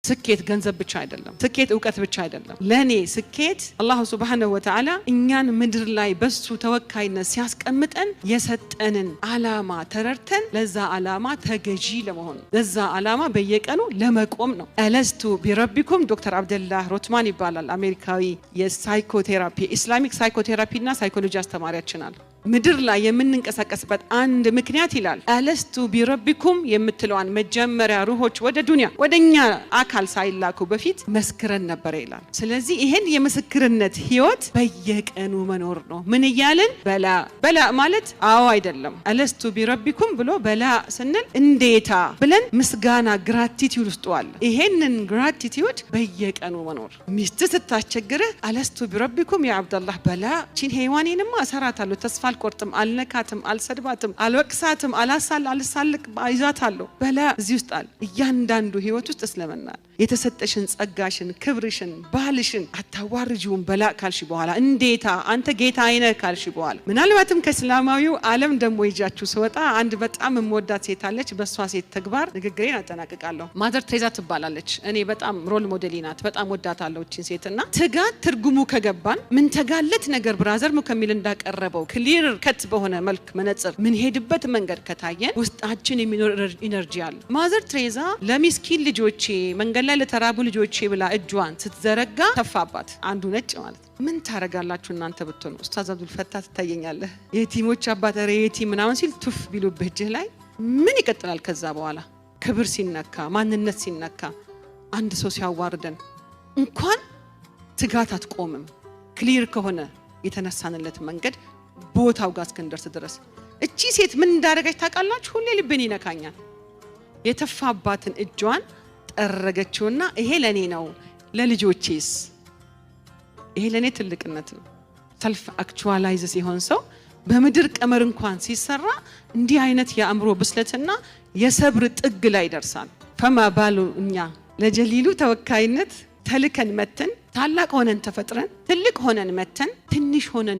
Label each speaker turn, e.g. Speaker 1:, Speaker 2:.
Speaker 1: ስኬት ገንዘብ ብቻ አይደለም። ስኬት እውቀት ብቻ አይደለም። ለእኔ ስኬት አላሁ ሱብሓነሁ ወተዓላ እኛን ምድር ላይ በሱ ተወካይነት ሲያስቀምጠን የሰጠንን አላማ ተረድተን ለዛ አላማ ተገዢ ለመሆን ነው። ለዛ አላማ በየቀኑ ለመቆም ነው። ألست بربكم ዶክተር አብደላህ ሮትማን ይባላል። አሜሪካዊ የ psychotherapy፣ Islamic psychotherapy እና psychology አስተማሪያችን አለ። ምድር ላይ የምንንቀሳቀስበት አንድ ምክንያት ይላል፣ ألست بربكم የምትለዋን መጀመሪያ ሩሆች ወደ ዱንያ ወደ እኛ አካል ሳይላኩ በፊት መስክረን ነበረ ይላል። ስለዚህ ይሄን የምስክርነት ህይወት በየቀኑ መኖር ነው። ምን እያልን? بلى። بلى ማለት አዎ አይደለም። ألست بربكم ብሎ بلى ስንል እንዴታ ብለን ምስጋና gratitude ውስጡ አለ። ይሄንን gratitude በየቀኑ መኖር። ሚስት ስታስቸግርህ ألست بربكم يا አብደላህ بلى፣ ቺን ሄዋኔንማ እሰራታለሁ፣ ተስፋ አልቆርጥም፣ አልነካትም፣ አልሰድባትም፣ አልወቅሳትም፣ አላሳል አልሳልቅ ይዛታለሁ። بلى እዚህ ውስጥ አለ። እያንዳንዱ ህይወት ውስጥ እስልምና የተሰጠሽን ጸጋሽን፣ ክብርሽን፣ ባልሽን አታዋርጂውም። بلى ካልሽ በኋላ፣ እንዴታ አንተ ጌታ አይነህ ካልሽ በኋላ፣ ምናልባትም ከእስላማዊው ዓለም ደግሞ ይዣችሁ ስወጣ አንድ በጣም የምወዳት ሴት አለች። በእሷ ሴት ተግባር ንግግሬን አጠናቅቃለሁ። ማዘር ትሬዛ ትባላለች። እኔ በጣም role model ኤ ናት። በጣም ወዳታለሁ እችን ሴት። እና ትጋት ትርጉሙ ከገባን፣ ምን ተጋለት ነገር brother ሙከሚል እንዳቀረበው clear cut በሆነ መልክ መነጽር ምንሄድበት መንገድ ከታየን ውስጣችን የሚኖር energy አለ። ማዘር ትሬዛ ለሚስኪን ልጆቼ፣ መንገድ ላይ ለተራቡ ልጆቼ ብላ እጇን ስትዘረጋ ተፋባት። አንዱ ነጭ ማለት ነው። ምን ታረጋላችሁ እናንተ ብትሆኑ? ኡስታዝ አብዱል ፈታ ትታየኛለህ። የቲሞች አባት፣ ኧረ የቲም ምናምን ሲል ቱፍ ቢሉብህ እጅህ ላይ ምን ይቀጥላል ከዛ በኋላ? ክብር ሲነካ፣ ማንነት ሲነካ፣ አንድ ሰው ሲያዋርደን እንኳን ትጋት አትቆምም። Clear ከሆነ የተነሳንለት መንገድ ቦታው ጋር እስክንደርስ ድረስ። እቺ ሴት ምን እንዳደረገች ታውቃላችሁ? ሁሌ ልቤን ይነካኛል። የተፋባትን እጇን ጠረገችውና ይሄ ለኔ ነው፣ ለልጆቼስ? ይሄ ለኔ ትልቅነት ነው። Self actualize ሲሆን ሰው በምድር ቀመር እንኳን ሲሰራ እንዲህ አይነት የአእምሮ ብስለትና የሰብር ጥግ ላይ ይደርሳል። فما بال እኛ ለጀሊሉ ተወካይነት ተልከን መተን፣ ታላቅ ሆነን ተፈጥረን፣ ትልቅ ሆነን መተን፣ ትንሽ ሆነን